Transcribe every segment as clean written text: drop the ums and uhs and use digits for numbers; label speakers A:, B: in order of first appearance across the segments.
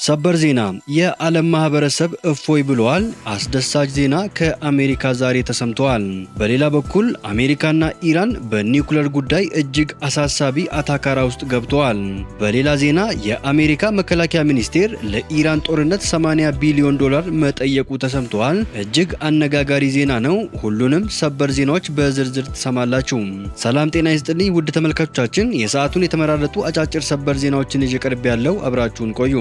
A: ሰበር ዜና፣ የዓለም ማህበረሰብ እፎይ ብለዋል። አስደሳች ዜና ከአሜሪካ ዛሬ ተሰምተዋል። በሌላ በኩል አሜሪካና ኢራን በኒውክለር ጉዳይ እጅግ አሳሳቢ አታካራ ውስጥ ገብተዋል። በሌላ ዜና የአሜሪካ መከላከያ ሚኒስቴር ለኢራን ጦርነት 80 ቢሊዮን ዶላር መጠየቁ ተሰምተዋል። እጅግ አነጋጋሪ ዜና ነው። ሁሉንም ሰበር ዜናዎች በዝርዝር ትሰማላችሁ። ሰላም ጤና ይስጥልኝ ውድ ተመልካቾቻችን፣ የሰዓቱን የተመራረጡ አጫጭር ሰበር ዜናዎችን ይዤ ቀርቤያለሁ። አብራችሁን ቆዩ።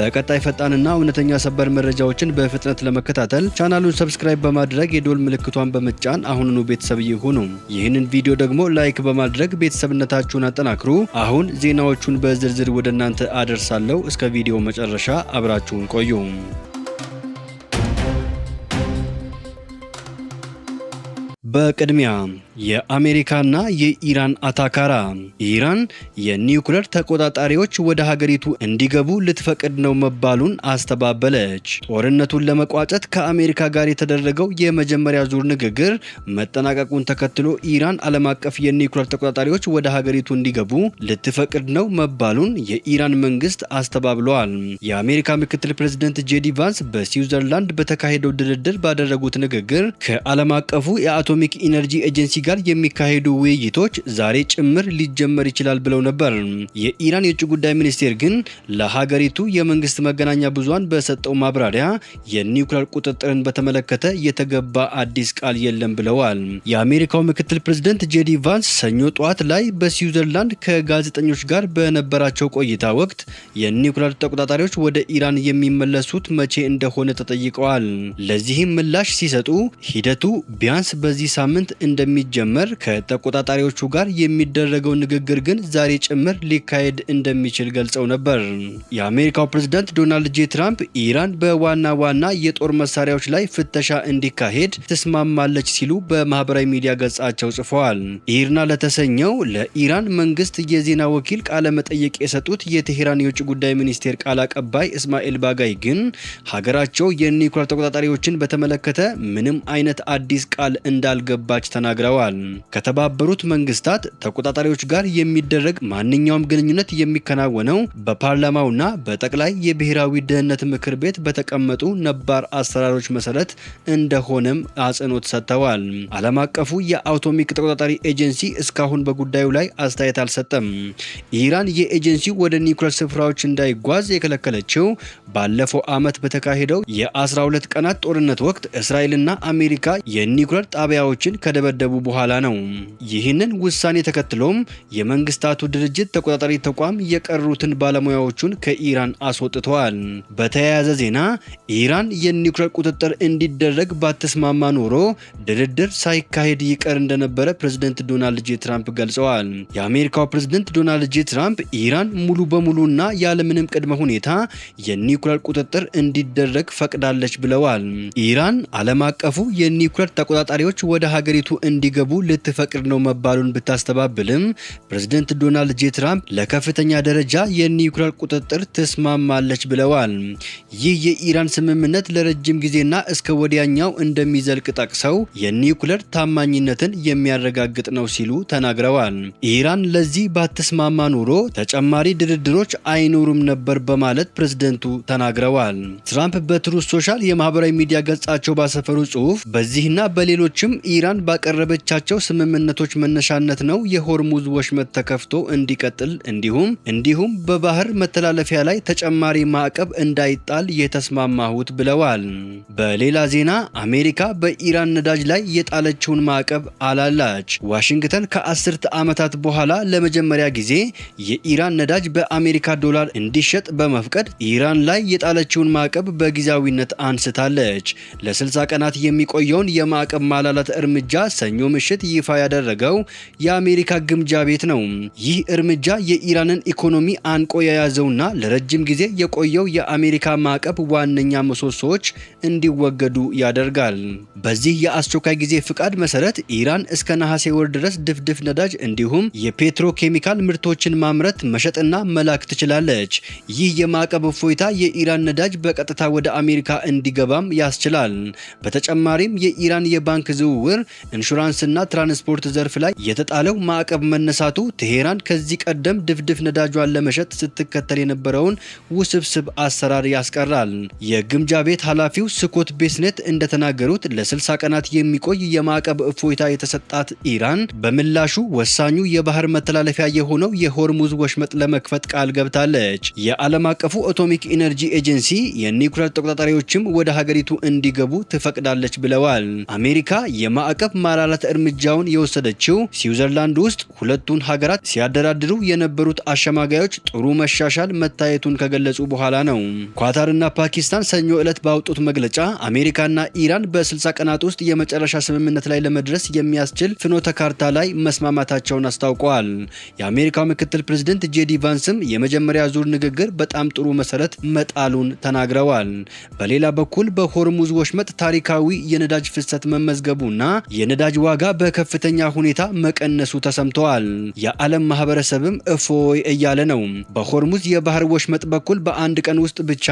A: በቀጣይ ፈጣንና እውነተኛ ሰበር መረጃዎችን በፍጥነት ለመከታተል ቻናሉን subscribe በማድረግ የደወል ምልክቷን በመጫን አሁኑኑ ቤተሰብ ይሁኑ። ይህንን ቪዲዮ ደግሞ like በማድረግ ቤተሰብነታችሁን አጠናክሩ። አሁን ዜናዎቹን በዝርዝር ወደ እናንተ አደርሳለሁ። እስከ ቪዲዮ መጨረሻ አብራችሁን ቆዩ። በቅድሚያ የአሜሪካና የኢራን አታካራ። ኢራን የኒውክለር ተቆጣጣሪዎች ወደ ሀገሪቱ እንዲገቡ ልትፈቅድ ነው መባሉን አስተባበለች። ጦርነቱን ለመቋጨት ከአሜሪካ ጋር የተደረገው የመጀመሪያ ዙር ንግግር መጠናቀቁን ተከትሎ ኢራን ዓለም አቀፍ የኒውክለር ተቆጣጣሪዎች ወደ ሀገሪቱ እንዲገቡ ልትፈቅድ ነው መባሉን የኢራን መንግስት አስተባብለዋል። የአሜሪካ ምክትል ፕሬዝደንት ጄዲ ቫንስ በስዊዘርላንድ በተካሄደው ድርድር ባደረጉት ንግግር ከዓለም አቀፉ የአቶሚክ ኢነርጂ ኤጀንሲ ጋር የሚካሄዱ ውይይቶች ዛሬ ጭምር ሊጀመር ይችላል ብለው ነበር። የኢራን የውጭ ጉዳይ ሚኒስቴር ግን ለሀገሪቱ የመንግስት መገናኛ ብዙሃን በሰጠው ማብራሪያ የኒውክሌር ቁጥጥርን በተመለከተ የተገባ አዲስ ቃል የለም ብለዋል። የአሜሪካው ምክትል ፕሬዝደንት ጄዲ ቫንስ ሰኞ ጠዋት ላይ በስዊዘርላንድ ከጋዜጠኞች ጋር በነበራቸው ቆይታ ወቅት የኒውክሌር ተቆጣጣሪዎች ወደ ኢራን የሚመለሱት መቼ እንደሆነ ተጠይቀዋል። ለዚህም ምላሽ ሲሰጡ ሂደቱ ቢያንስ በዚህ ሳምንት እንደሚጀመር፣ ከተቆጣጣሪዎቹ ጋር የሚደረገው ንግግር ግን ዛሬ ጭምር ሊካሄድ እንደሚችል ገልጸው ነበር። የአሜሪካው ፕሬዝዳንት ዶናልድ ጄ ትራምፕ ኢራን በዋና ዋና የጦር መሳሪያዎች ላይ ፍተሻ እንዲካሄድ ትስማማለች ሲሉ በማህበራዊ ሚዲያ ገጻቸው ጽፈዋል። ኢርና ለተሰኘው ለኢራን መንግስት የዜና ወኪል ቃለ መጠይቅ የሰጡት የቴሄራን የውጭ ጉዳይ ሚኒስቴር ቃል አቀባይ እስማኤል ባጋይ ግን ሀገራቸው የኒውክሌር ተቆጣጣሪዎችን በተመለከተ ምንም አይነት አዲስ ቃል እንዳልገባች ተናግረዋል። ከተባበሩት መንግስታት ተቆጣጣሪዎች ጋር የሚደረግ ማንኛውም ግንኙነት የሚከናወነው በፓርላማውና በጠቅላይ የብሔራዊ ደህንነት ምክር ቤት በተቀመጡ ነባር አሰራሮች መሰረት እንደሆነም አጽንኦት ሰጥተዋል። ዓለም አቀፉ የአቶሚክ ተቆጣጣሪ ኤጀንሲ እስካሁን በጉዳዩ ላይ አስተያየት አልሰጠም። ኢራን የኤጀንሲው ወደ ኒውክሌር ስፍራዎች እንዳይጓዝ የከለከለችው ባለፈው ዓመት በተካሄደው የ12 ቀናት ጦርነት ወቅት እስራኤልና አሜሪካ የኒውክሌር ጣቢያዎችን ከደበደቡ በኋላ ነው። ይህንን ውሳኔ ተከትሎም የመንግስታቱ ድርጅት ተቆጣጣሪ ተቋም የቀሩትን ባለሙያዎቹን ከኢራን አስወጥተዋል። በተያያዘ ዜና ኢራን የኒውክሌር ቁጥጥር እንዲደረግ ባትስማማ ኖሮ ድርድር ሳይካሄድ ይቀር እንደነበረ ፕሬዝደንት ዶናልድ ጄ ትራምፕ ገልጸዋል። የአሜሪካው ፕሬዝደንት ዶናልድ ጄ ትራምፕ ኢራን ሙሉ በሙሉና ያለምንም ቅድመ ሁኔታ የኒውክሌር ቁጥጥር እንዲደረግ ፈቅዳለች ብለዋል። ኢራን ዓለም አቀፉ የኒውክሌር ተቆጣጣሪዎች ወደ ሀገሪቱ እንዲገቡ ልትፈቅድ ነው መባሉን ብታስተባብልም ፕሬዝደንት ዶናልድ ጄ ትራምፕ ለከፍተኛ ደረጃ የኒውክሌር ቁጥጥር ትስማማለች ብለዋል። ይህ የኢራን ስምምነት ለረጅም ጊዜና እስከ ወዲያኛው እንደሚዘልቅ ጠቅሰው የኒውክሌር ታማኝነትን የሚያረጋግጥ ነው ሲሉ ተናግረዋል። ኢራን ለዚህ ባትስማማ ኖሮ ተጨማሪ ድርድሮች አይኖሩም ነበር በማለት ፕሬዝደንቱ ተናግረዋል። ትራምፕ በትሩዝ ሶሻል የማህበራዊ ሚዲያ ገጻቸው ባሰፈሩ ጽሑፍ በዚህና በሌሎችም ኢራን ባቀረበቻቸው ስምምነቶች መነሻነት ነው የሆርሙዝ ወሽመጥ ተከፍቶ እንዲቀጥል እንዲሁም በባህር መተላለፊያ ላይ ተጨማሪ ማዕቀብ እንዳይጣል የተስማማሁት ብለዋል። በሌላ ዜና አሜሪካ በኢራን ነዳጅ ላይ የጣለችውን ማዕቀብ አላላች። ዋሽንግተን ከአስርተ ዓመታት በኋላ ለመጀመሪያ ጊዜ የኢራን ነዳጅ በአሜሪካ ዶላር እንዲሸጥ በመፍቀድ ኢራን ላይ የጣለችውን ማዕቀብ በጊዜያዊነት አንስታለች። ለ60 ቀናት የሚቆየውን የማዕቀብ ማላላት እርምጃ ሰኞ ምሽት ይፋ ያደረገው የአሜሪካ ግምጃ ቤት ነው። ይህ እርምጃ የኢራንን ኢኮኖሚ አንቆ የያዘውና ለረጅም ጊዜ የቆየው የአሜሪካ ማዕቀብ ዋነኛ ምሰሶዎች እንዲወገዱ ያደርጋል። በዚህ የአስቸኳይ ጊዜ ፍቃድ መሰረት ኢራን እስከ ነሐሴ ወር ድረስ ድፍድፍ ነዳጅ እንዲሁም የፔትሮኬሚካል ምርቶችን ማምረት፣ መሸጥና መላክ ትችላለች። ይህ የማዕቀብ እፎይታ የኢራን ነዳጅ በቀጥታ ወደ አሜሪካ እንዲገባም ያስችላል። በተጨማሪም የኢራን የባንክ ዝውውር፣ ኢንሹራንስና ፋይናንስና ትራንስፖርት ዘርፍ ላይ የተጣለው ማዕቀብ መነሳቱ ቴሄራን ከዚህ ቀደም ድፍድፍ ነዳጇን ለመሸጥ ስትከተል የነበረውን ውስብስብ አሰራር ያስቀራል። የግምጃ ቤት ኃላፊው ስኮት ቤስኔት እንደተናገሩት ለ60 ቀናት የሚቆይ የማዕቀብ እፎይታ የተሰጣት ኢራን በምላሹ ወሳኙ የባህር መተላለፊያ የሆነው የሆርሙዝ ወሽመጥ ለመክፈት ቃል ገብታለች። የዓለም አቀፉ አቶሚክ ኢነርጂ ኤጀንሲ የኒውክሌር ተቆጣጣሪዎችም ወደ ሀገሪቱ እንዲገቡ ትፈቅዳለች ብለዋል። አሜሪካ የማዕቀብ ማላላት እርምጃውን የወሰደችው ስዊዘርላንድ ውስጥ ሁለቱን ሀገራት ሲያደራድሩ የነበሩት አሸማጋዮች ጥሩ መሻሻል መታየቱን ከገለጹ በኋላ ነው። ኳታርና ፓኪስታን ሰኞ ዕለት ባወጡት መግለጫ አሜሪካና ኢራን በ60 ቀናት ውስጥ የመጨረሻ ስምምነት ላይ ለመድረስ የሚያስችል ፍኖተ ካርታ ላይ መስማማታቸውን አስታውቀዋል። የአሜሪካው ምክትል ፕሬዝደንት ጄዲ ቫንስም የመጀመሪያ ዙር ንግግር በጣም ጥሩ መሰረት መጣሉን ተናግረዋል። በሌላ በኩል በሆርሙዝ ወሽመጥ ታሪካዊ የነዳጅ ፍሰት መመዝገቡና የነዳጅ ዋጋ በከፍተኛ ሁኔታ መቀነሱ ተሰምተዋል። የዓለም ማህበረሰብም እፎይ እያለ ነው። በሆርሙዝ የባህር ወሽመጥ በኩል በአንድ ቀን ውስጥ ብቻ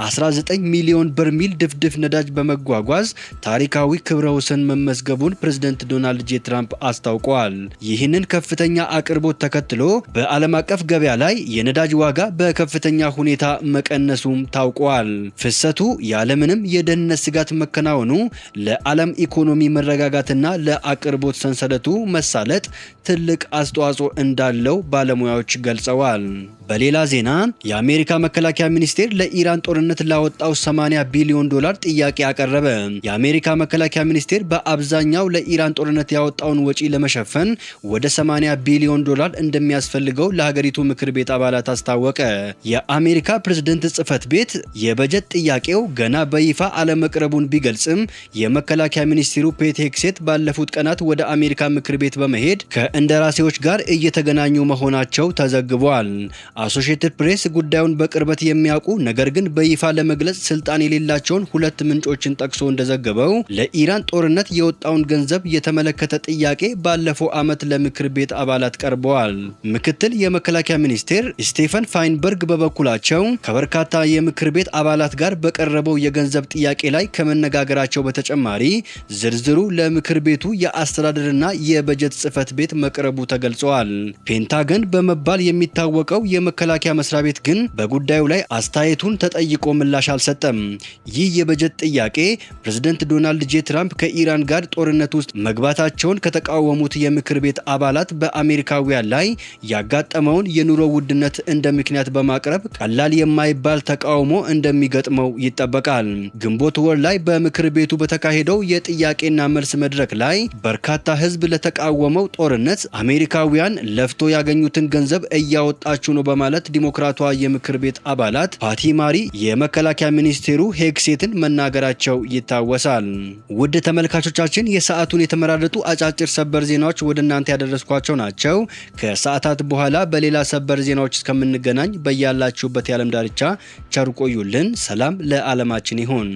A: 19 ሚሊዮን በርሚል ድፍድፍ ነዳጅ በመጓጓዝ ታሪካዊ ክብረ ወሰን መመዝገቡን ፕሬዝደንት ዶናልድ ጄ ትራምፕ አስታውቀዋል። ይህንን ከፍተኛ አቅርቦት ተከትሎ በዓለም አቀፍ ገበያ ላይ የነዳጅ ዋጋ በከፍተኛ ሁኔታ መቀነሱም ታውቋል። ፍሰቱ ያለምንም የደህንነት ስጋት መከናወኑ ለዓለም ኢኮኖሚ መረጋጋትና ለአቅርቦት ሰንሰለቱ መሳለጥ ትልቅ አስተዋጽኦ እንዳለው ባለሙያዎች ገልጸዋል። በሌላ ዜና የአሜሪካ መከላከያ ሚኒስቴር ለኢራን ጦርነት ላወጣው 80 ቢሊዮን ዶላር ጥያቄ አቀረበ። የአሜሪካ መከላከያ ሚኒስቴር በአብዛኛው ለኢራን ጦርነት ያወጣውን ወጪ ለመሸፈን ወደ 80 ቢሊዮን ዶላር እንደሚያስፈልገው ለሀገሪቱ ምክር ቤት አባላት አስታወቀ። የአሜሪካ ፕሬዝደንት ጽህፈት ቤት የበጀት ጥያቄው ገና በይፋ አለመቅረቡን ቢገልጽም የመከላከያ ሚኒስትሩ ፔት ሄግሴት ባለፉት ቀናት ወደ አሜሪካ ምክር ቤት በመሄድ ከእንደራሴዎች ጋር እየተገናኙ መሆናቸው ተዘግቧል። አሶሺየትድ ፕሬስ ጉዳዩን በቅርበት የሚያውቁ ነገር ግን በይፋ ለመግለጽ ስልጣን የሌላቸውን ሁለት ምንጮችን ጠቅሶ እንደዘገበው ለኢራን ጦርነት የወጣውን ገንዘብ የተመለከተ ጥያቄ ባለፈው ዓመት ለምክር ቤት አባላት ቀርበዋል። ምክትል የመከላከያ ሚኒስቴር ስቴፈን ፋይንበርግ በበኩላቸው ከበርካታ የምክር ቤት አባላት ጋር በቀረበው የገንዘብ ጥያቄ ላይ ከመነጋገራቸው በተጨማሪ ዝርዝሩ ለምክር ቤቱ የአስተዳደርና የበጀት ጽህፈት ቤት መቅረቡ ተገልጿል። ፔንታገን በመባል የሚታወቀው የመከላከያ መስሪያ ቤት ግን በጉዳዩ ላይ አስተያየቱን ተጠይቆ ምላሽ አልሰጠም። ይህ የበጀት ጥያቄ ፕሬዝደንት ዶናልድ ጄ ትራምፕ ከኢራን ጋር ጦርነት ውስጥ መግባታቸውን ከተቃወሙት የምክር ቤት አባላት በአሜሪካውያን ላይ ያጋጠመውን የኑሮ ውድነት እንደ ምክንያት በማቅረብ ቀላል የማይባል ተቃውሞ እንደሚገጥመው ይጠበቃል። ግንቦት ወር ላይ በምክር ቤቱ በተካሄደው የጥያቄና መልስ መድረክ ላይ በርካታ ሕዝብ ለተቃወመው ጦርነት አሜሪካውያን ለፍቶ ያገኙትን ገንዘብ እያወጣችሁ ነው በማለት ዲሞክራቷ የምክር ቤት አባላት ፓቲ ማሪ የመከላከያ ሚኒስቴሩ ሄግሴትን መናገራቸው ይታወሳል። ውድ ተመልካቾቻችን የሰዓቱን የተመራረጡ አጫጭር ሰበር ዜናዎች ወደ እናንተ ያደረስኳቸው ናቸው። ከሰዓታት በኋላ በሌላ ሰበር ዜናዎች እስከምንገናኝ በያላችሁበት የዓለም ዳርቻ ቸር ቆዩልን። ሰላም ለዓለማችን ይሁን።